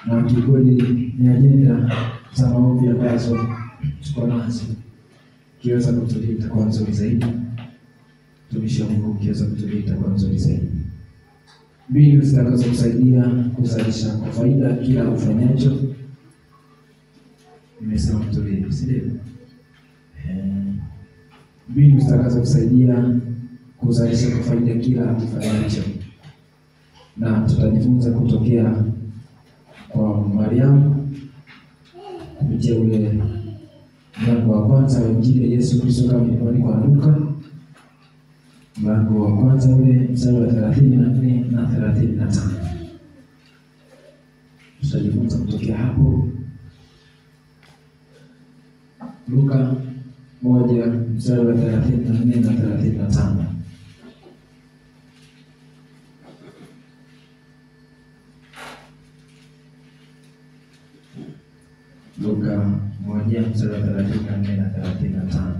Na kiukweli ni ajenda za maombi ambazo tuko nazo. Ukiweza kutulia itakuwa nzuri zaidi. Mtumishi wa Mungu, ukiweza kutulia itakuwa nzuri zaidi. Mbinu zitakazokusaidia kuzalisha kwa faida kila ufanyacho. Nimesema mtulie, si ndio? Mbinu zitakazokusaidia kuzalisha kwa faida kila ufanyacho. Na tutajifunza kutokea kwa Mariamu kupitia ule mlango wa kwanza wa Injili ya Yesu Kristo kama ilivyoandikwa na Luka, mlango wa kwanza ule mstari wa 34 na 35. Tutajifunza kutokea hapo. Luka 1 mstari wa 34 na 35. Luka 1 mstari wa 34 na 35.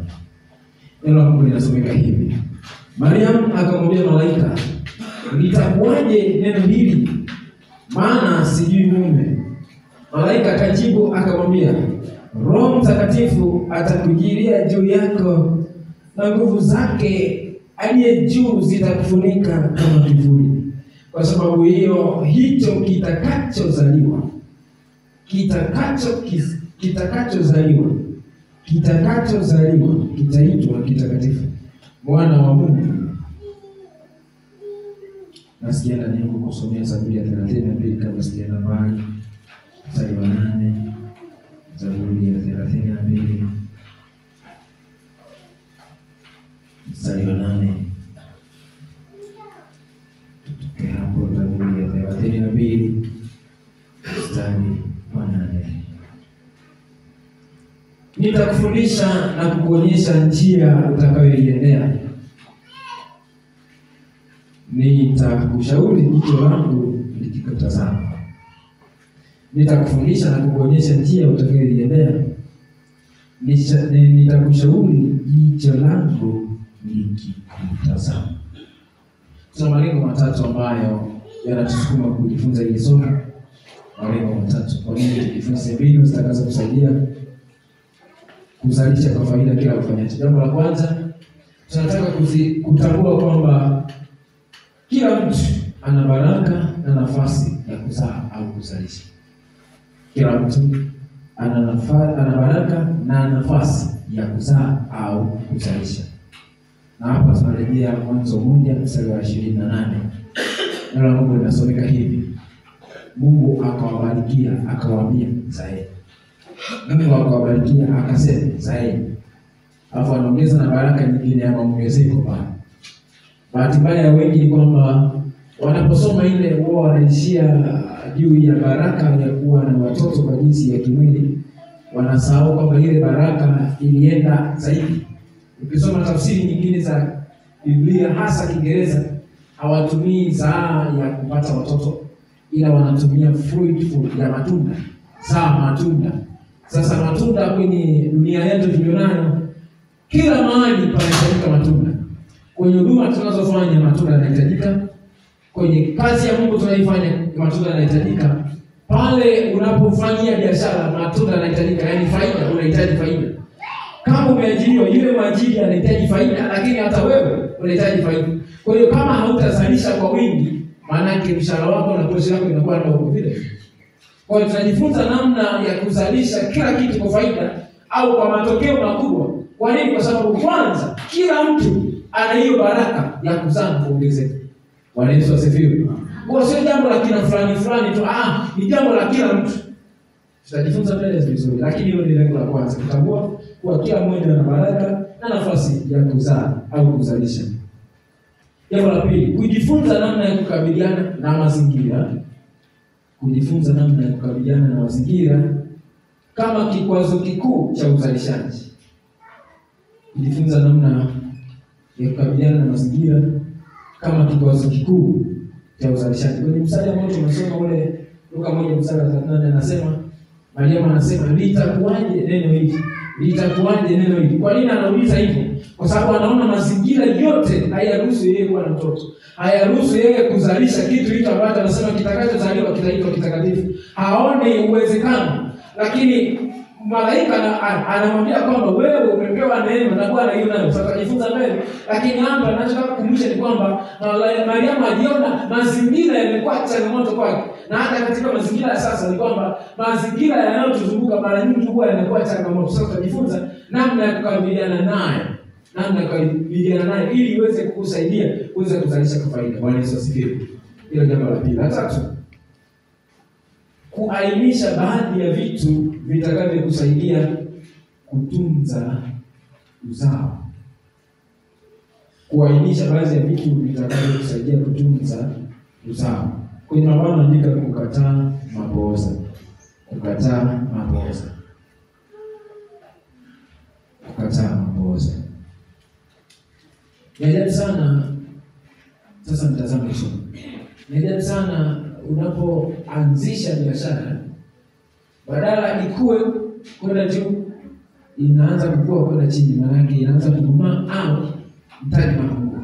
Neno la Mungu linasomeka hivi: Mariamu akamwambia malaika, nitakuwaje neno hili, maana sijui mume? Malaika akajibu akamwambia, Roho Mtakatifu atakujilia juu yako na nguvu zake aliye juu zitakufunika kama kivuli. Kwa sababu hiyo hicho kitakachozaliwa kitakachozaliwa kitaitwa kitakatifu, Mwana wa Mungu. Nasikia ndani yangu kusomea Zaburi ya 32 kabla sijaenda mbali. Mstari wa 8, Zaburi ya 32 mstari wa 8. Tutoke hapo Zaburi ya 32 mstari wa 8. Nitakufundisha na kukuonyesha njia utakayoiendea, nitakushauri jicho langu likikutazama. Nitakufundisha na kukuonyesha njia utakayoiendea, nitakushauri jicho langu likikutazama. Tuna malengo matatu ambayo yanatusukuma kujifunza hili somo. Malengo matatu. Kwa nini tujifunze mbinu zitakazokusaidia kuzalisha kwa faida kila ufanyacho? Jambo la kwanza, tunataka kutambua kwamba kila mtu ana baraka na nafasi ya kuzaa au kuzalisha. Kila mtu ana baraka na nafasi ya kuzaa au kuzalisha. Na hapa tunarejea Mwanzo 1 mstari wa 28. Neno la Mungu linasomeka hivi: Mungu akawabarikia akawaambia, zaeni. Mungu akawabarikia akasema, zaeni. Alafu anaongeza na baraka nyingine ya maongezeko pale. Bahati mbaya ya wengi ni kwamba wanaposoma ile huwa wanaishia juu ya baraka ya kuwa na watoto kwa jinsi ya kimwili, wanasahau kwamba ile baraka ilienda zaidi. Ukisoma tafsiri nyingine za Biblia hasa Kiingereza, hawatumii zaa ya kupata watoto, ila wanatumia fruitful ya matunda, zaa matunda. Sasa matunda kwenye dunia yetu tulionayo, kila mahali panahitajika matunda. Kwenye huduma tunazofanya matunda yanahitajika, kwenye kazi ya Mungu tunaifanya matunda yanahitajika, pale unapofanyia biashara matunda yanahitajika, yaani faida, unahitaji faida. Kama umeajiriwa, yule mwajiri anahitaji faida, lakini hata wewe unahitaji faida. Kwa hiyo kama hautazalisha kwa wingi, maana yake mshahara wako na posho yako inakuwa ndogo vile. Kwa hiyo tunajifunza namna ya kuzalisha kila kitu kwa faida au kwa matokeo makubwa. Kwa nini? Kwa sababu kwanza kila mtu ana hiyo baraka ya kuzaa na kuongezeka. Bwana Yesu asifiwe. Kwa sio jambo la kila fulani fulani tu, ni jambo la kila mtu. Tutajifunza mbele vizuri, lakini hilo ni lengo la kwanza, kutambua kuwa kila mmoja ana baraka na nafasi ya kuzaa au kuzalisha. Jambo la pili, kujifunza namna ya kukabiliana na mazingira. Kujifunza namna ya kukabiliana na mazingira kama kikwazo kikuu cha uzalishaji. Kujifunza namna ya kukabiliana na mazingira kama kikwazo kikuu cha uzalishaji. Kwenye mstari ambao tumesoma ule Luka 1 mstari wa 38 anasema, Mariamu anasema, litakuwaje neno hili? Litakuwaje neno hili? Kwa nini anauliza hivyo? Kwa sababu anaona mazingira yote hayaruhusu yeye kuwa na mtoto, hayaruhusu yeye kuzalisha kitu hicho ambacho anasema kitakachozaliwa kitaitwa kitakatifu. Haone uwezekano, lakini malaika anamwambia kwamba wewe umepewa neema na Bwana yu nayo. Sasa tutajifunza mbele, lakini hapa ninachotaka kukumbusha ni kwamba Mariamu aliona mazingira yamekuwa changamoto kwake, na hata katika mazingira ya sasa ni kwamba mazingira yanayotuzunguka mara nyingi huwa yanakuwa changamoto. Sasa tutajifunza namna ya kukabiliana nayo, namna ya kukabiliana nayo ili iweze kukusaidia kuweza kuzalisha kwa faida. Bwana Yesu asifiwe. Hilo jambo la pili. La tatu, kuainisha baadhi ya vitu vitakavyokusaidia kutunza uzao. Kuainisha baadhi ya vitu vitakavyokusaidia kutunza uzao. Kwenye mabano andika kukataa mapooza. Kukataa mapooza. Kukataa mapooza. Ni ajabu sana. Sasa mtazame somo. Ni ajabu sana unapoanzisha biashara, badala ikue kwenda juu, inaanza kukua kwenda chini, maana inaanza kudumaa au mtaji unapungua.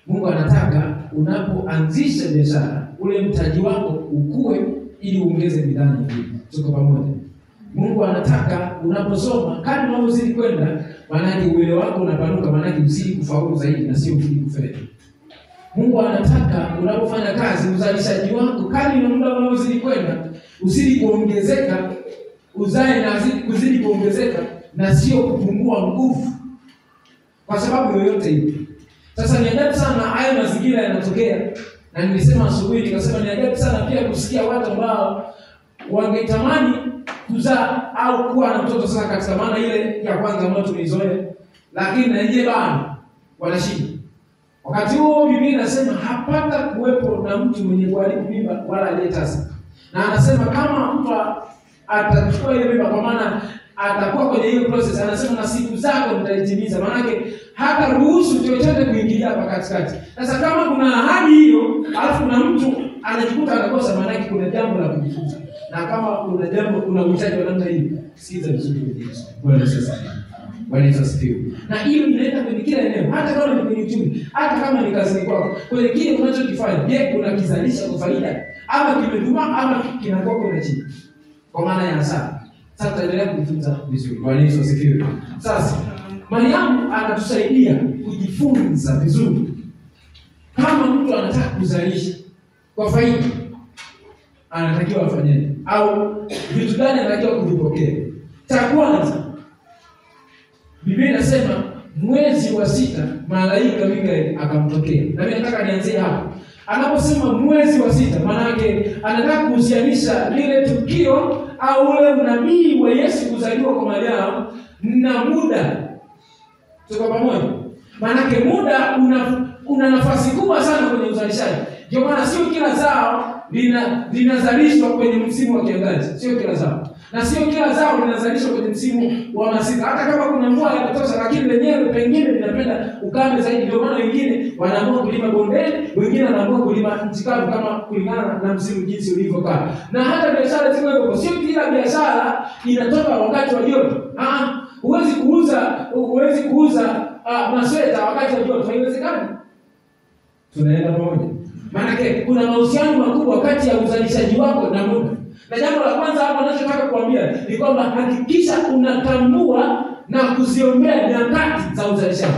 Mungu anataka unapoanzisha biashara ule mtaji wako ukue ili uongeze bidhaa nyingine. Tuko pamoja? Mungu anataka unaposoma, kadri unavyozidi kwenda, maana uelewa wako unapanuka, maana usizidi kufaulu zaidi na sio uzidi kufeli. Mungu anataka unapofanya kazi uzalishaji wako kadri na muda unavyozidi kwenda uzidi kuongezeka, uzae na uzidi kuongezeka na sio kupungua nguvu kwa sababu yoyote ile. Sasa ni ajabu sana hayo mazingira yanatokea, na nilisema asubuhi nikasema ni ajabu sana pia kusikia watu ambao wangetamani kuzaa au kuwa na mtoto sasa katika maana ile ya kwanza ambayo tulizoea, lakini na yeye bado wanashinda. Wakati huo Biblia inasema hapata kuwepo na mtu mwenye kuharibu mimba wala aliyetasa. Na anasema kama mtu atachukua ile mimba, kwa maana atakuwa kwenye hiyo process, anasema na siku zako mtaitimiza. Maana yake hata ruhusu chochote kuingilia hapa katikati. Sasa kama kuna ahadi hiyo, alafu kuna mtu anajikuta anakosa, maana yake kuna jambo la kujifunza. Na kama kuna jambo, kuna uhitaji wa namna hii, sikiza vizuri kwenye Yesu. Bwana Yesu asifiwe. Bwana Yesu asifiwe. Na hiyo inaenda kwenye kila eneo, hata kama ni kwenye uchumi, hata kama ni kazini kwako, kwenye kile unachokifanya, je, unakizalisha kwa faida ama kimedumaa ama kinakuwa kwenda chini kwa maana ya hasara? Sasa tutaendelea kujifunza vizuri. Bwana Yesu asifiwe. Sasa Mariamu anatusaidia kujifunza vizuri. Kama mtu anataka kuzalisha kwa faida, anatakiwa afanyeje? Au vitu gani anatakiwa kuvipokea? Cha kwanza, Biblia inasema mwezi wa 6 malaika Mikaeli akamtokea. Na mimi nataka nianzie hapo. Anaposema mwezi wa 6, maana yake anataka kuhusianisha lile tukio au ule unabii wa Yesu kuzaliwa kwa Mariamu na muda. Tuko pamoja? Maana yake muda una nafasi kubwa sana kwenye uzalishaji. Ndio maana sio kila zao linazalishwa kwenye msimu wa kiangazi, sio kila zao. Na sio kila zao linazalishwa kwenye msimu wa masika. Hata kama kuna mvua ya kutosha, lakini lenyewe pengine linapenda ukame zaidi. Ndio maana wengine wanaamua kulima bondeni, wengine wanaamua kulima nchi kavu kama kulingana na msimu jinsi ulivyokaa. Na hata biashara ziko hivyo, sio kila biashara inatoka wakati wa joto. Huwezi kuuza masweta wakati wa joto, haiwezekani. Tunaenda pamoja? Maana kuna mahusiano makubwa kati ya uzalishaji wako na muda. Na jambo la kwanza hapa ninachotaka kuambia ni kwamba hakikisha unatambua na kuziombea nyakati za uzalishaji.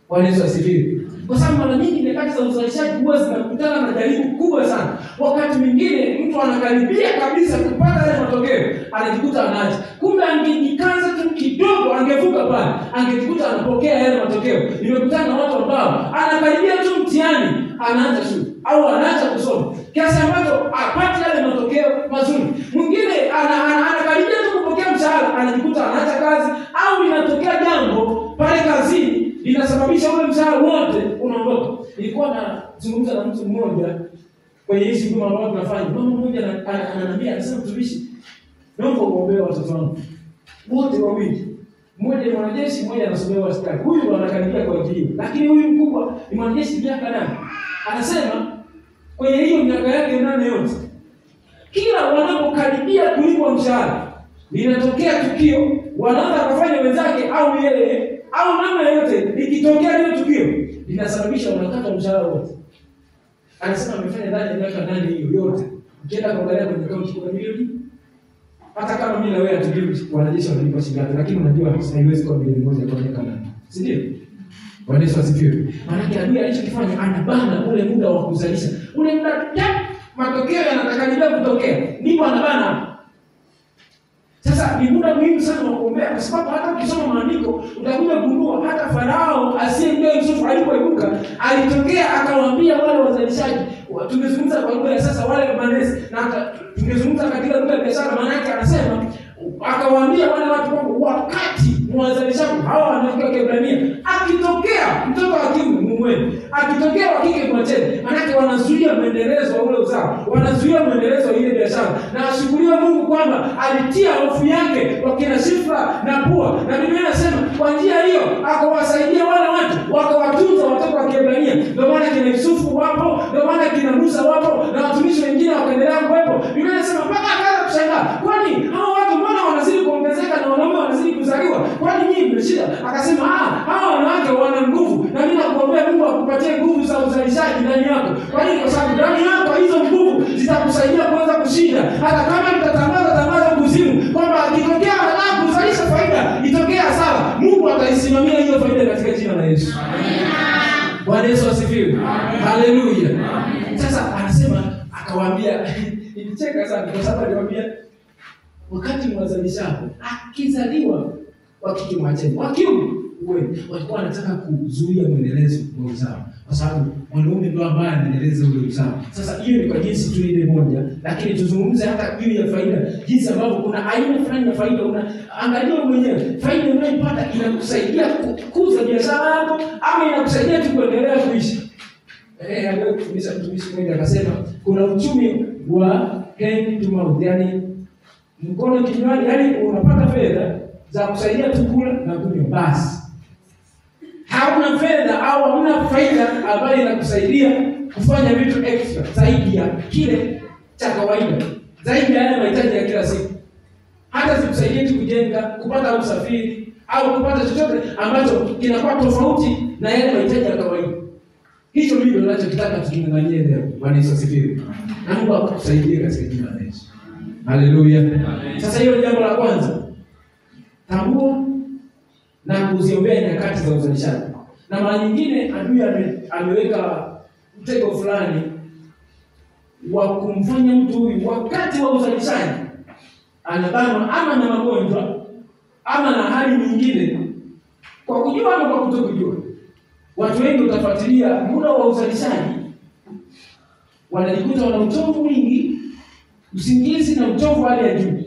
Bwana Yesu asifiwe. Kwa sababu mara nyingi nyakati za uzalishaji huwa zinakutana na jaribu kubwa sana. Wakati mwingine mtu anakaribia kabisa kupata yale matokeo, anajikuta anaacha. Kumbe angejikaza tu kidogo, angevuka pale, angejikuta anapokea yale matokeo. Nimekutana na watu ambao anakaribia tu mtihani, anaanza shule au anaacha kusoma, kiasi ambacho apate yale matokeo mazuri. Mwingine anakaribia tu kupokea mshahara, anajikuta anaacha kazi, au linatokea jambo pale kazini linasababisha ule mshahara wote unaondoka. Nilikuwa nazungumza na mtu mmoja kwenye hizi huduma ambazo tunafanya. Mama mmoja ananiambia, anasema, mtumishi, naomba uombee watoto wangu wote wawili. Mmoja ni mwanajeshi, mmoja anasomea askari. Huyu anakaribia kwa ajili, lakini huyu mkubwa ni mwanajeshi miaka 8. Anasema kwenye hiyo miaka yake 8 yote, kila wanapokaribia kulipwa mshahara, linatokea tukio wanaanza kufanya wenzake au yeye au namna yoyote, ikitokea lile tukio linasababisha unakata mshahara wote. Anasema amefanya ndani ya miaka 8 hiyo yote. Ukienda kuangalia kwenye akaunti kuna milioni, hata kama mimi na wewe hatujui wanajeshi wanalipa shilingi ngapi, lakini unajua haiwezi kuwa milioni 1 kwa miaka 8. Si ndio? Bwana Yesu asifiwe. Maana adui alichokifanya anabana ule muda wa kuzalisha. Ule muda matokeo yanatakaribia kutokea, ndipo anabana. Sasa ni muda muhimu sana wa kuombea, kwa sababu hata ukisoma maandiko utakuja kugundua hata Farao asiyemjua Yusufu alipoibuka alitokea akawaambia wale wazalishaji. Tumezungumza kwa lugha ya sasa wale manesi, na tumezungumza katika lugha ya biashara. Maana yake anasema akawaambia wale watu kwamba wakati mwazalishaji hawa wanawake wa Kiebrania akitokea mtoto wa kiume mumweni, akitokea wa kike mwacheni. Maana yake wanazuia mwendelezo wa ule uzao, wanazuia mwendelezo wa ile biashara. Na ashukuriwe Mungu kwamba alitia hofu yake kwa kina Shifra na Pua, na Biblia inasema kwa njia hiyo akawasaidia wale watu, wakawatunza watoto wa Kiebrania. Ndio maana kina Yusufu wapo, ndio maana kina Musa wapo, na watumishi wengine wakaendelea kuwepo. Biblia inasema mpaka akaanza kushangaa, kwani hawa watu mbona wanazidi kuongezeka na wanaume wanazidi kuzaliwa? Kwani nyinyi mmeshinda? Akasema hawa wanawake wana nguvu, na mimi nakuombea Mungu akupatie nguvu za uzalishaji ndani yako. Kwa nini? Kwa sababu ndani yako hizo nguvu zitakusaidia kuanza kushinda. Hata kama nitatangaza tangazo kuzimu kwamba akitokea anataka kuzalisha faida, itokee hasara, Mungu ataisimamia hiyo faida katika jina la Yesu. Amina. Bwana Yesu asifiwe. Haleluya. Sasa anasema akawaambia, nilicheka sana kwa sababu aliwaambia wakati mwazalishapo akizaliwa wa kike mwacheni, wa kiume uwe. Walikuwa wanataka kuzuia mwendelezo wa uzao, kwa sababu mwanaume ndio ambaye anaendeleza ule uzao. Sasa hiyo ni kwa jinsi tu ile moja, lakini tuzungumze hata juu ya faida, jinsi ambavyo kuna aina fulani ya faida. Unaangalia mwenyewe faida unayoipata inakusaidia kukuza biashara yako ama inakusaidia tu kuendelea kuishi. Aliwahi kufundisha mtumishi mmoja akasema kuna uchumi wa hand to mouth, yani mkono kinywani, yani unapata fedha za kusaidia tu kula na kunywa basi. Hauna fedha au hauna faida ambayo inakusaidia kufanya vitu extra zaidi ya kile cha kawaida, zaidi ya yale mahitaji ya kila siku. Hata zikusaidie tu kujenga, kupata usafiri au kupata chochote ambacho kinakuwa tofauti na yale mahitaji ya kawaida. Hicho ndivyo ninachotaka tukinganganie leo. Bwana Yesu asifiwe. Na Mungu akusaidie katika jina la Yesu. Haleluya. Sasa hiyo jambo la kwanza, tambua na kuziombea nyakati za uzalishaji. Na mara nyingine adui ameweka mtego fulani wa kumfanya mtu huyu wakati wa uzalishaji anabanwa ama na magonjwa ama na hali nyingine, kwa kujua ama kwa kutokujua. Watu wengi utafuatilia muda wa uzalishaji wanajikuta wana uchovu mwingi, usingizi na uchovu hali ya juu.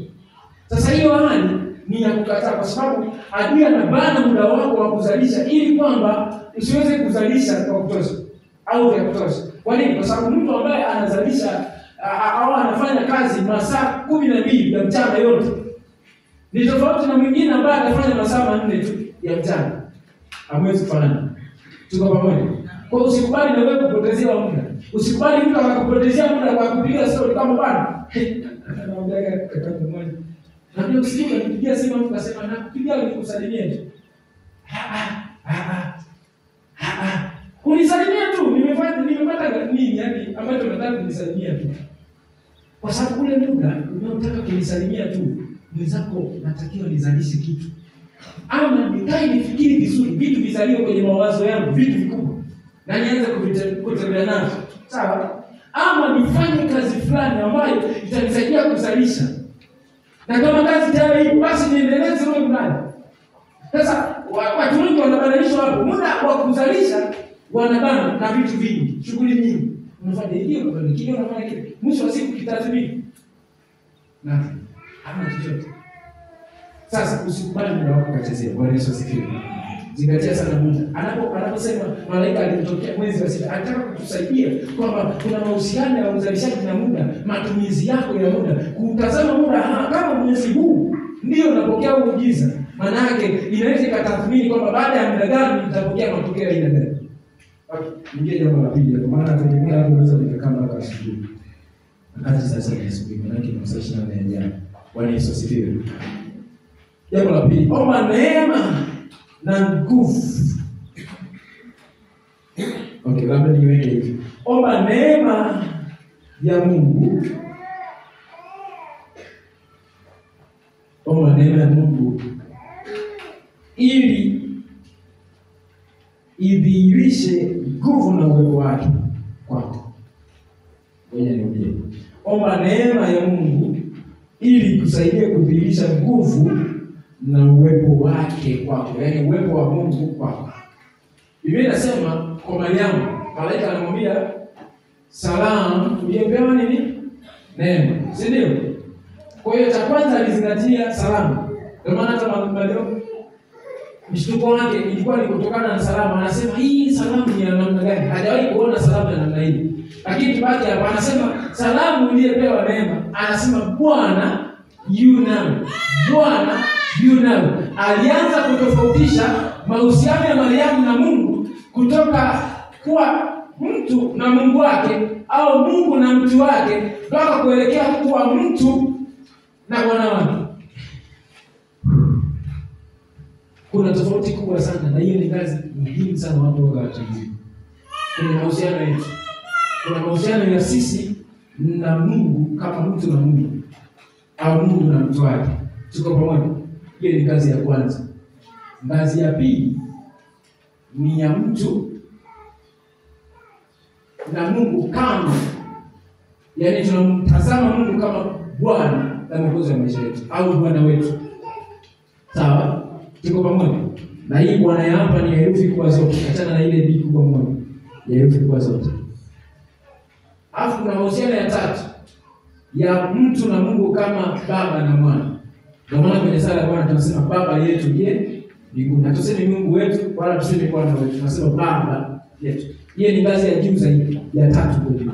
Sasa hiyo hali ni ya kukataa, kwa sababu adui anabana muda wako wa kuzalisha ili kwamba usiweze kuzalisha kwa kutosha au vya kutosha. Kwa nini? Kwa sababu mtu ambaye anazalisha au anafanya kazi masaa 12 ya mchana yote ni tofauti na mwingine ambaye anafanya masaa 4 tu ya mchana. Hamwezi kufanana. Tuko pamoja? Kwa hiyo usikubali na wewe kupotezewa muda. Usikubali mtu akakupotezea muda kwa kupiga story kama bwana. Anaongea kaka mmoja. Na ndio usiku alipigia simu mtu akasema nakupigia nikusalimie tu. Kunisalimia tu, nimepata nini yani ambacho nataka kunisalimia tu. Kwa sababu ule muda unaotaka kunisalimia tu, mwenzako natakiwa nizalishe kitu. Ama nikae nifikiri vizuri, vitu vizaliwe kwenye mawazo yangu, vitu vikubwa. Na nianze kutembea navyo. Sawa? Ama nifanye kazi fulani ambayo itanisaidia kuzalisha. Na kama kazi tayari ipo basi niendeleze ule mradi. Sasa watu wengi wanabananishwa hapo. Muda wa kuzalisha wanabana na vitu vingi, shughuli nyingi. Unafanya hiki, unafanya kile, unafanya kile. Mwisho wa siku kitathmini. Na hamna chochote. Sasa usikubali muda wako ukachezea. Bwana Yesu asifiwe. Zingatia sana muda. Anaposema malaika alimtokea mwezi wa sita, anataka kutusaidia kwamba kuna mahusiano ya uzalishaji na muda, matumizi yako ya muda, kutazama muda kama mwezi huu ndio unapokea muujiza. Maana yake inaweza ikatathmini kwamba baada ya muda gani nitapokea matokeo ya aina gani. Okay, ingia jambo la pili, kwa maana kwenye muda hapo unaweza nikakaa mpaka asubuhi. Wakati sasa ni asubuhi, maana yake ni masaa 24 yajayo. Bwana Yesu asifiwe. Jambo la pili, omba neema na nguvu. Okay, labda niweke hivi. Omba neema ya Mungu. Omba neema ya Mungu ili idhihirishe nguvu na uwepo wake kwako. Ngoja nirudie. Omba neema ya Mungu ili kusaidie kudhihirisha nguvu na uwepo wake kwako, yaani uwepo wa Mungu kwako. Biblia inasema kwa Mariamu, malaika anamwambia salamu, uliyepewa nini? Neema, si ndio? Kwa hiyo cha kwanza alizingatia salamu. Ndio maana hata Mariamu mshtuko wake ilikuwa ni kutokana na salamu. Anasema hii salamu ni ya namna gani? Hajawahi kuona salamu ya namna hii. Lakini tubaki hapa, anasema salamu uliyepewa neema. Anasema Bwana yu nawe. Bwana yu nawe. Alianza kutofautisha mahusiano ya Mariamu na Mungu kutoka kuwa mtu na Mungu wake au Mungu na mtu wake mpaka kuelekea kuwa mtu na Bwana wake. Kuna tofauti kubwa sana, na hiyo ni kazi muhimu sana watu wakajui. Kuna mahusiano yetu. Kuna mahusiano ya sisi na Mungu kama mtu na Mungu au Mungu na mtu wake. Tuko pamoja? Hiyo ni kazi ya kwanza. Ngazi ya pili ni ya mtu na Mungu kama, yaani tunamtazama Mungu kama Bwana na Mwokozi wa maisha yetu au Bwana wetu. Sawa? Tuko pamoja? Na hii Bwana ya hapa ni herufi kubwa zote. Achana na ile B kubwa moja. Ya herufi kubwa zote. Alafu kuna mahusiano ya tatu ya mtu na Mungu kama baba na mwana. Ndio maana kwenye sala ya Bwana tunasema Baba yetu ndiye mbinguni. Hatusemi Mungu wetu wala tusemi Bwana wetu. Tunasema Baba yetu. Hiyo ni ngazi ya juu zaidi, ya tatu kwa juu.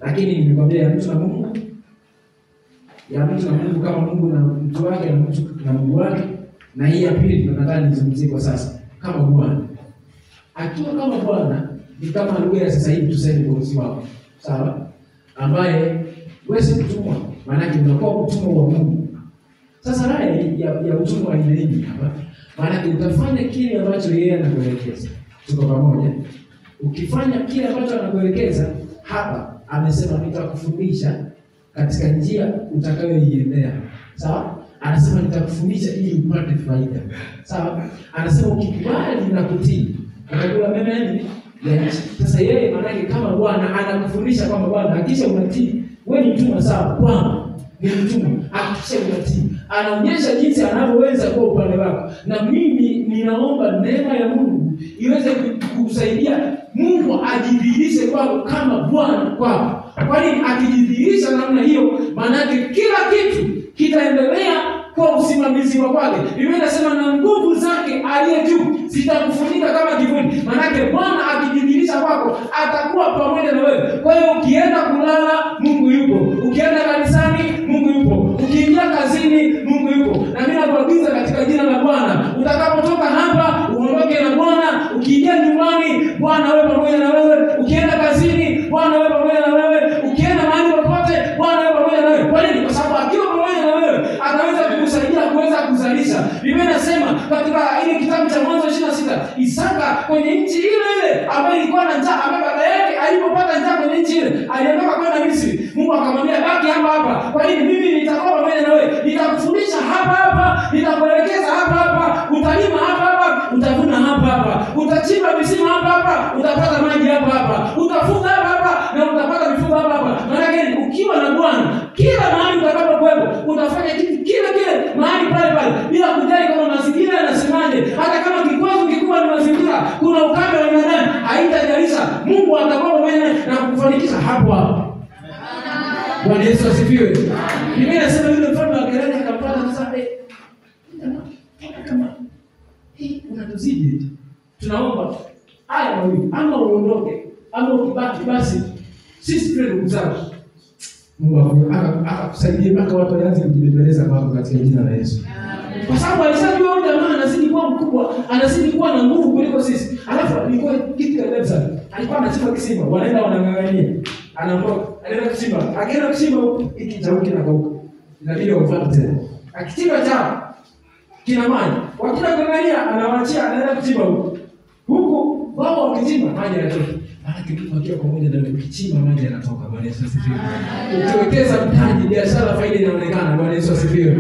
Lakini nimekwambia ya mtu na Mungu, ya mtu na Mungu kama Mungu na mtu wake na mtu na Mungu wake. Na hii ya pili tunataka nizungumzie kwa sasa kama Bwana. Akiwa kama Bwana ni kama lugha ya sasa hivi tuseme bosi wako. Sawa? Ambaye wewe si mtumwa, maana yake unakuwa mtumwa wa Mungu. Sasa raha ya utumwa wa aina hii hapa, maana yake utafanya kile ambacho yeye anakuelekeza. Tuko pamoja? Ukifanya kile ambacho anakuelekeza hapa, amesema nitakufundisha katika njia utakayoiendea. Sawa? Anasema nitakufundisha ili upate faida. Sawa? Anasema ukikubali na kutii, utakula mema ya nchi. Sasa yeye maana yake kama Bwana anakufundisha kwamba Bwana hakikisha unatii. Wewe ni mtumwa, sawa? Bwana ni mtumwa, hakikisha unatii. Anaonyesha jinsi anavyoweza kuwa upande wako. Na mimi ninaomba neema ya Mungu iweze kukusaidia Mungu ajidhihirishe kwako kama Bwana kwako. Kwa nini akijidhihirisha namna hiyo? Maana yake kila kitu kitaendelea kwa usimamizi wa kwake. Biblia inasema na nguvu zake aliye juu zitakufunika kama kivuli. Maana yake Bwana akijidhihirisha kwako atakuwa pamoja na wewe. Kwa hiyo ukienda kulala Mungu yupo, ukienda kanisani Mungu yupo, ukiingia kazini Mungu yupo. Na mimi nakuagiza katika jina la Bwana, utakapotoka hapa uondoke na Bwana. Ukiingia nyumbani Bwana awe pamoja na wewe, ukienda kazini Bwana awe pamoja na wewe, ukienda mahali popote Bwana awe pamoja na wewe. Kwa nini? Kwa sababu akiwa pamoja na wewe ataweza kukusaidia kuweza kuzalisha. Biblia inasema katika ile kitabu cha Mwanzo 26, Isaka kwenye nchi ile ile ambayo ilikuwa na njaa, ambaye baba yake alipopata njaa kwenye nchi ile aliondoka kwenda Misri. Mungu akamwambia baki hapa hapa. Kwa nini? Mimi nitakuwa pamoja na wewe, nitakufundisha hapa hapa, nitakuelekeza hapa hapa, utalima hapa hapa, utavuna hapa hapa, utachimba visima hapa hapa, utapata maji hapa hapa, utafuga hapa hapa na utapata mifugo hapa hapa. Maana yake ukiwa na Bwana kila mahali utakapokuwepo utafanya kitu kile kile mahali pale pale bila kujali kama mazingira yanasemaje. Hata kama kikwazo kikubwa ni mazingira, kuna ukame wa aina gani, haitajalisha. Mungu atakuwa pamoja na kukufanikisha hapo hapo. Bwana Yesu asifiwe. Biblia inasema yule mfalme wa Gerari akampata sasa, kama hii unatuzidi, tunaomba haya mawili, ama uondoke ama ukibaki basi sisi tuwe ndugu zako. Mungu akakusaidie mpaka watu waanze kujibembeleza kwako katika jina la Yesu. Kwa sababu alishajua huyu jamaa anazidi kuwa mkubwa, anazidi kuwa na nguvu kuliko sisi. Alafu alikuwa kitu cha ajabu sana. Alikuwa anachimba kisima, wanaenda wanang'ang'ania. Anaondoka, anaenda kuchimba. Akienda kuchimba hiki cha huku kinakauka. Inabidi wafuate tena. Akichimba chao kina maji. Wakija kuangalia anawaachia, anaenda kuchimba huko. Huku wao wakichimba maji yanatoka. Maana Mungu akiwa pamoja na wewe, ukichimba maji yanatoka. Bwana Yesu asifiwe. Ukiwekeza mtaji, biashara, faida inaonekana. Bwana Yesu asifiwe.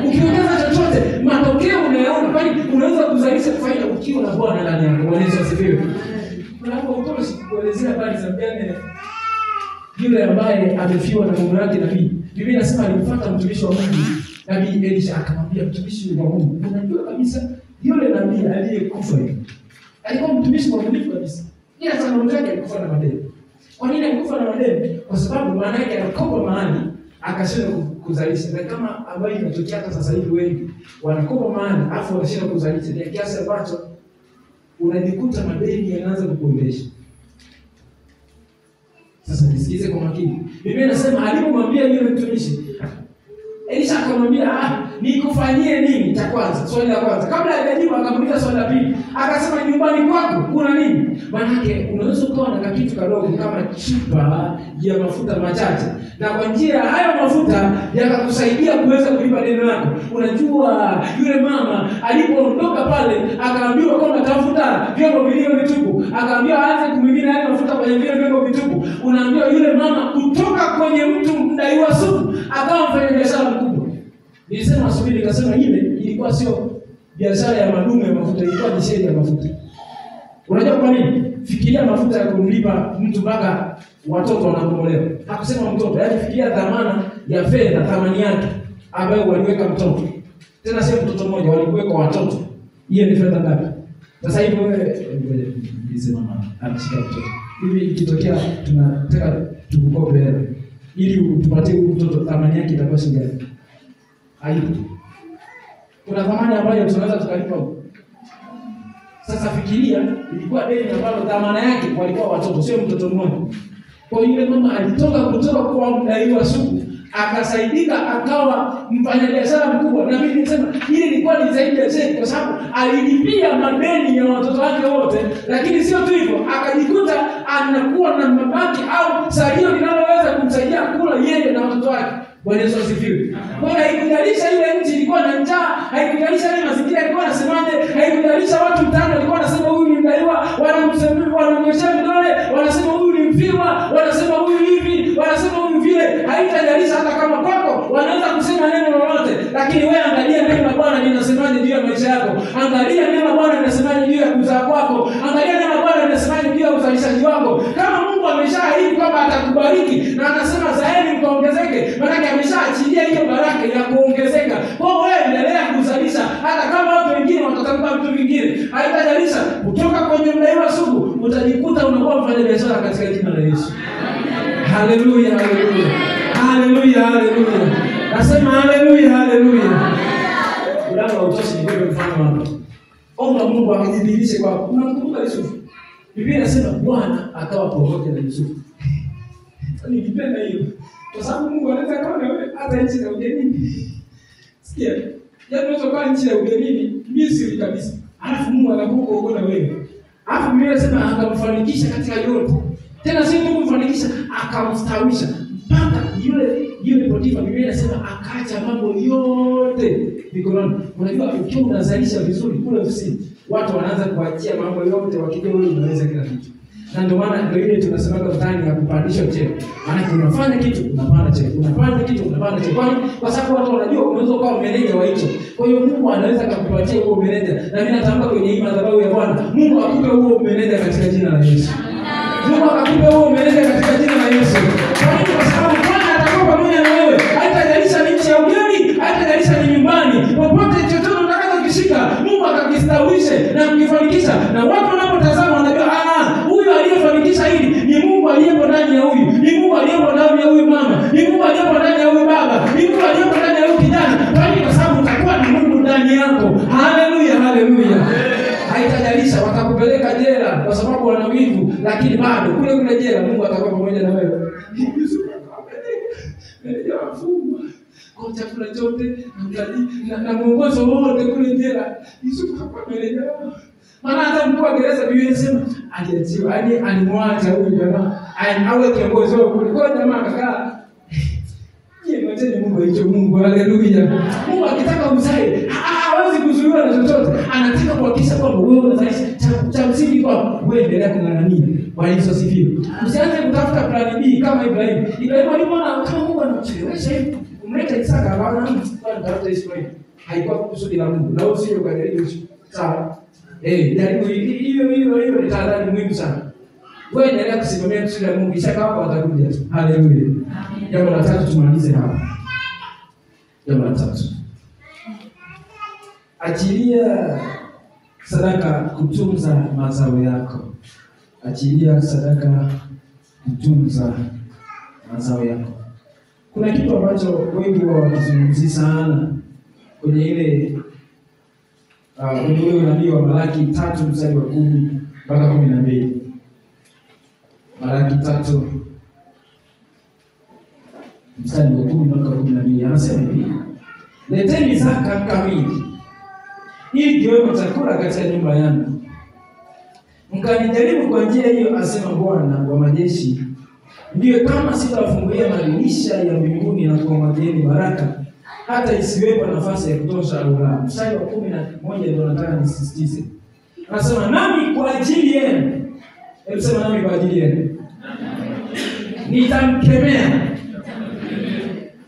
Ukiwekeza chochote, matokeo unayaona, bali unaweza kuzalisha faida ukiwa na Bwana ndani yako. Bwana Yesu asifiwe. Mlango utoshi kuelezea habari za mjane yule ambaye amefiwa na mume wake nabii. Biblia inasema alimfuata mtumishi wa Mungu Nabii Elisha, akamwambia mtumishi wa Mungu, unajua kabisa yule nabii aliyekufa yule alikuwa mtumishi mwaminifu kabisa, ila changamoto yake alikufa na madeni. Kwa nini alikufa na madeni? Kwa sababu maana yake alikopa mahali akashindwa kuzalisha. Na kama ambayo inatokea hata sasa hivi, wengi wanakopa mahali afu wanashindwa kuzalisha, ni kiasi ambacho unajikuta madeni yanaanza kukuendesha. Sasa nisikize kwa makini. Biblia inasema alipomwambia yule mtumishi, Elisha akamwambia, nikufanyie nini? Cha kwanza, swali la kwanza. Kabla hajajibu akamuuliza swali la pili. Akasema nyumbani kwako kuna nini? Maana unaweza ukawa na kitu kadogo kama chupa ya mafuta machache, na kwa njia hayo mafuta yakakusaidia kuweza kulipa deni lako. Unajua yule mama alipoondoka pale akaambiwa kwamba tafuta vyombo vilivyo vitupu, akaambiwa aanze kumimina yale mafuta kwenye vile vyombo vitupu. Unaambiwa yule mama kutoka kwenye mtu mdaiwa sugu akawa mfanyabiashara mkubwa. Nilisema asubuhi nikasema ile ilikuwa sio biashara ya madumu ya mafuta, ilikuwa ni sheri ya mafuta. Unajua kwa nini? Fikiria mafuta ya kumlipa mtu mpaka watoto wanakombolewa. Hakusema mtoto, yaani fikiria dhamana ya fedha, thamani yake ambayo waliweka mtoto. Tena sio mtoto mmoja, waliweka watoto. Hiyo ni fedha ngapi? Sasa hivi wewe nilisema mama anashika mtoto. Hivi ikitokea tunataka tukukope hela ili utupatie huyu mtoto, thamani yake itakuwa shilingi ngapi? Haipo. Kuna thamani ambayo tunaweza tukalipa. Sasa fikiria ilikuwa deni ambalo dhamana yake walikuwa watoto, sio mtoto mmoja. Kwa yule mama alitoka kutoka kwa mdaiwa sugu, akasaidika akawa mfanyabiashara mkubwa. Na mimi nisema ile ilikuwa ni zaidi ya cheki, kwa sababu alilipia madeni ya watoto wake wote, lakini sio tu hivyo, akajikuta anakuwa na mabaki au salio linaloweza kumsaidia kula yeye na watoto wake. Bwana Yesu asifiwe. Kwa hiyo haikujalisha ile nchi ilikuwa na njaa, haikujalisha ile mazingira yalikuwa yanasemaje, haikujalisha watu mtaani walikuwa wanasema huyu ni mdaiwa, wanamsema, wanamnyosha vidole, wanasema huyu ni mfiwa, wanasema huyu hivi, wanasema huyu vile. Haitajalisha hata kama kwako wanaweza kusema neno lolote, lakini wewe angalia neno la Bwana linasemaje juu ya maisha yako. Angalia neno la Bwana linasemaje juu ya kuzaa kwako. Angalia neno la Bwana linasemaje juu ya uzalishaji wako. Kama Mungu ameshaahidi kwamba atakubariki na anasema zaeni mkaongezeke, maana ameshaachilia hiyo baraka ya kuongezeka. Kwa hiyo wewe endelea kuzalisha hata kama watu wengine watatamka vitu vingine. Haitajalisha kutoka kwenye mdaiwa sugu, utajikuta unakuwa mfanyabiashara katika jina la Yesu. Haleluya, haleluya. Haleluya, haleluya. Nasema haleluya, haleluya. Mlango hautoshi, nikupe mfano hapa. Omba Mungu akajidhihirishe kwako. Unamkumbuka Yusufu? Biblia inasema Bwana akawa pamoja na Yusufu. Nilipenda hiyo. Kwa sababu Mungu anaweza kuwa na wewe hata nchi ya ugenini. Sikia. Yaani unaweza kuwa nchi ya ugenini, Misri kabisa. Alafu Mungu anakuwa huko na wewe. Alafu Biblia inasema akamfanikisha katika yote. Tena sio tu kumfanikisha, akamstawisha mpaka yule Potifa. Biblia inasema akaacha mambo yote mikononi. Unajua ukiwa unazalisha vizuri kule ofisini, watu wanaanza kuachia mambo yote wakijua wewe unaweza kila kitu. Na ndio maana ndio ile tunasemaga mtaani ya kupandisha cheo. Maana unafanya kitu unapanda cheo, unafanya kitu unapanda cheo. Kwa sababu watu wanajua unaweza kuwa meneja wa hicho. Kwa hiyo Mungu anaweza kukupatia huo meneja. Na mimi natamka kwenye hii madhabahu ya Bwana, Mungu akupe huo meneja katika jina la Yesu. Mungu akupe huo meneja katika jina la Yesu. Kwa nini? Kwa sababu Bwana atakuwa pamoja na wewe. Haitajalisha ni nchi ya ugeni, haitajalisha ni nyumbani. Popote chochote utakachokishika, Mungu akakistawishe na kukifanikisha. Na watu wanapotazama wanajua huyu aliyefanikisha hili ni Mungu aliyepo ndani ya huyu, ni Mungu aliyepo ndani ya huyu mama, ni Mungu aliyepo ndani ya huyu baba, ni Mungu aliyepo ndani ya huyu kijana. Kwa nini? Kwa sababu utakuwa na Mungu ndani yako. Haleluya, haleluya. Haitajalisha watakupeleka jela kwa sababu wana wivu, lakini bado kule kule jela Mungu atakuwa pamoja na wewe. Meneja wafungwa kwa chakula chote na mwongozo wote kule jela. Yusufu hakuwa meneja wao. Maana hata mkuu wa gereza Biblia inasema aliachiwa, yaani alimwacha huyu jamaa awe kiongozi wao kule. Kwa jamaa akakaa. Je, mwacheni Mungu hicho Mungu. Haleluya. Mungu akitaka uzae, hawezi kuzuia. kuhakikisha kwamba wewe unazalisha. Cha msingi kwamba wewe endelea kung'ang'ania. Bwana Yesu asifiwe. Usianze kutafuta plan B kama Ibrahim. Ibrahim alipoona kama Mungu anamchelewesha hivi kumleta Isaka, akaona nitafuta Ismaili. Haikuwa kusudi la Mungu. Na usije ukajaribu. Sawa? Jaribu hiyo hiyo ni tahadhari muhimu sana. Wewe endelea kusimamia kusudi la Mungu, Isaka wako atakuja. Haleluya. Jambo la tatu tumalize hapa. Jambo la tatu. Achilia sadaka kutunza mazao yako. Achilia sadaka kutunza mazao yako. Kuna kitu ambacho wengi wao wakizungumzia sana kwenye ile ule nabii wa Malaki 3 mstari wa 10 mpaka 12. Malaki 3 mstari wa 10 mpaka 12 anasema hivi: leteni zaka kamili ili kiwemo chakula katika nyumba yangu, mkanijaribu kwa njia hiyo, asema Bwana wa majeshi, ndiyo kama sitawafungulia madirisha ya mbinguni na kuwamwagieni baraka hata isiwepo nafasi ya kutosha au la. Mstari wa 11 ndio nataka nisisitize. Anasema nami kwa ajili yenu. Hebu sema nami kwa ajili yenu. Nitamkemea.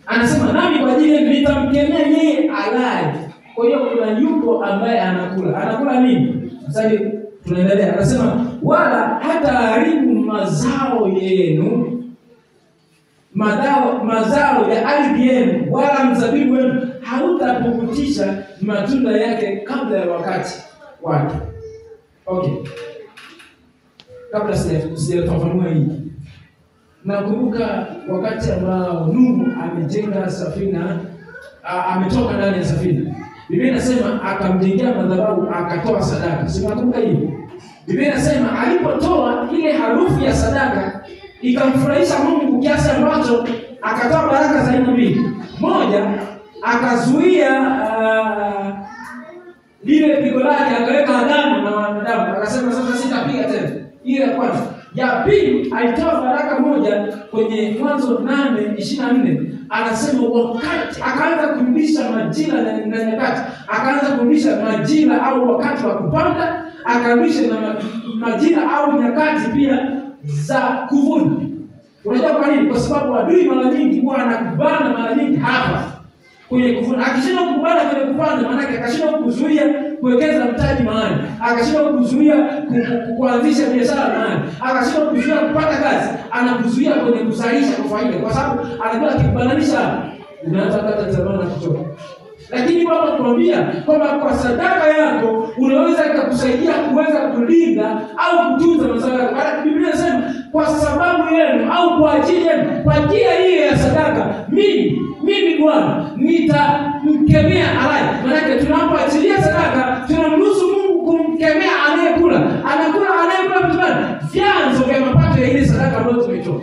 Anasema nami kwa ajili yenu nitamkemea yeye alaye. Kwa hiyo kuna yupo ambaye anakula. Anakula nini? Mstari tunaendelea. Anasema wala hata haribu mazao yenu, mazao ya ardhi yenu, wala mzabibu wenu hautapukutisha matunda yake kabla ya wakati wake. Okay. Kabla sijafafanua hii, nakumbuka wakati ambao Nuhu amejenga safina, ametoka ndani ya safina. Biblia inasema akamjengea madhabahu, akatoa sadaka. Si unakumbuka hiyo? Biblia inasema alipotoa ile harufu ya sadaka ikamfurahisha Mungu kiasi ambacho akatoa baraka za aina mbili. Moja, akazuia lile pigo lake, akaweka Adamu na wanadamu, akasema sasa sitapiga tena. Ile ya kwanza. Ya pili, alitoa baraka moja kwenye Mwanzo 8:24. Anasema wakati akaanza kurudisha majira na nyakati, akaanza kurudisha majira au wakati wa kupanda, akarudisha na majira au nyakati pia za kuvuna. Unajua kwa nini? Kwa sababu adui mara nyingi huwa anakubana mara nyingi hapa kwenye kuvuna. Akishindwa kukubana kwenye kupanda, maana yake akashindwa kuzuia kuwekeza mtaji mahali, akashindwa kuzuia kuanzisha biashara mahali, akashindwa kuzuia kupata kazi, anakuzuia kwenye kuzalisha kwa faida, kwa sababu anajua akikubananisha unaanza kukata tamaa na kuchoka. Lakini Baba kuambia kwamba kwa sadaka yako unaweza ikakusaidia kuweza kulinda au kutunza mazao yako. Biblia inasema kwa sababu yenu au kwa ajili yenu, kwa njia hii ya sadaka, mimi Bwana nitamkemea alaye. Maana tunapoachilia sadaka tunamruhusu Mungu kumkemea anayekula. Anakula anayekula vitu gani? Vyanzo vya mapato ya ile sadaka ambayo tumeitoa.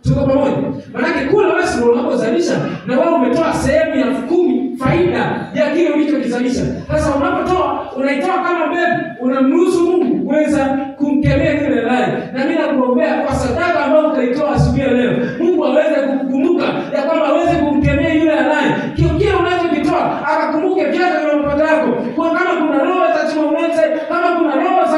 Tuko pamoja? Maana kula wewe sio unapozalisha na wewe umetoa sehemu ya 10 faida ya kile ulichokizalisha. Sasa unapotoa unaitoa kama mbegu, unamruhusu Mungu kuweza kumkemea yule alaye. Na mimi nakuombea kwa sadaka ambayo utaitoa asubuhi ya leo, Mungu aweze kukukumbuka ya kwamba aweze kumkemea yule alaye. Kile unachokitoa akakumbuke vyanzo vya mapato yako. Kwa kama kuna roho za chumaumenze, kama kuna roho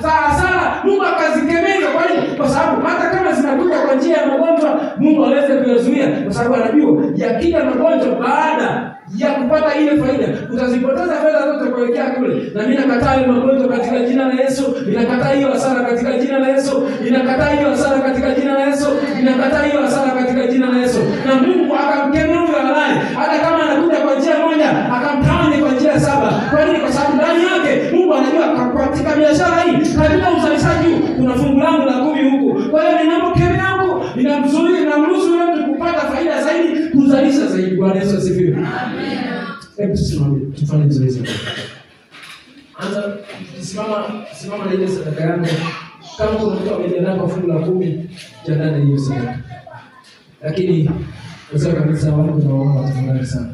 za hasara, Mungu akazikemea. Kwa nini? Kwa sababu hata kama zinakuja kwa njia ya magonjwa, Mungu aweze kuyazuia, kwa sababu anajua yakija magonjwa baada ya kupata ile faida utazipoteza fedha zote kuelekea kule. Na mimi nakataa hiyo magonjwa katika jina la Yesu, ninakataa hiyo hasara katika jina la Yesu, ninakataa hiyo hasara katika jina la Yesu, ninakataa hiyo hasara katika jina la Yesu. Na Mungu akamkemea huyo alaye, hata kama anakuja kwa njia moja akamtawanya kwa njia 7. Kwa nini? Kwa sababu ndani yake Mungu anajua katika biashara hii, katika uzalishaji huu kuna fungu langu la 10 huku. Kwa hiyo ninapokemea huku, ninamzuia, ninamruhusu yule mtu kupata faida zaidi, kuzalisha zaidi. Bwana Yesu asifiwe. Amen. Hebu tusimame tufanye zoezi. Anza simama na ile sadaka yako. Kama kuna mtu amejiandaa kwa fungu la 10, jiandaa na hiyo sadaka. Lakini wazee wa kanisa wangu na wao watafurahi sana.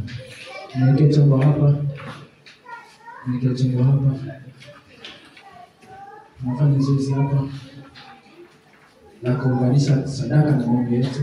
Niweke chombo hapa. Niweke chombo hapa. Nafanya zoezi hapa la kuunganisha sadaka na maombi yetu.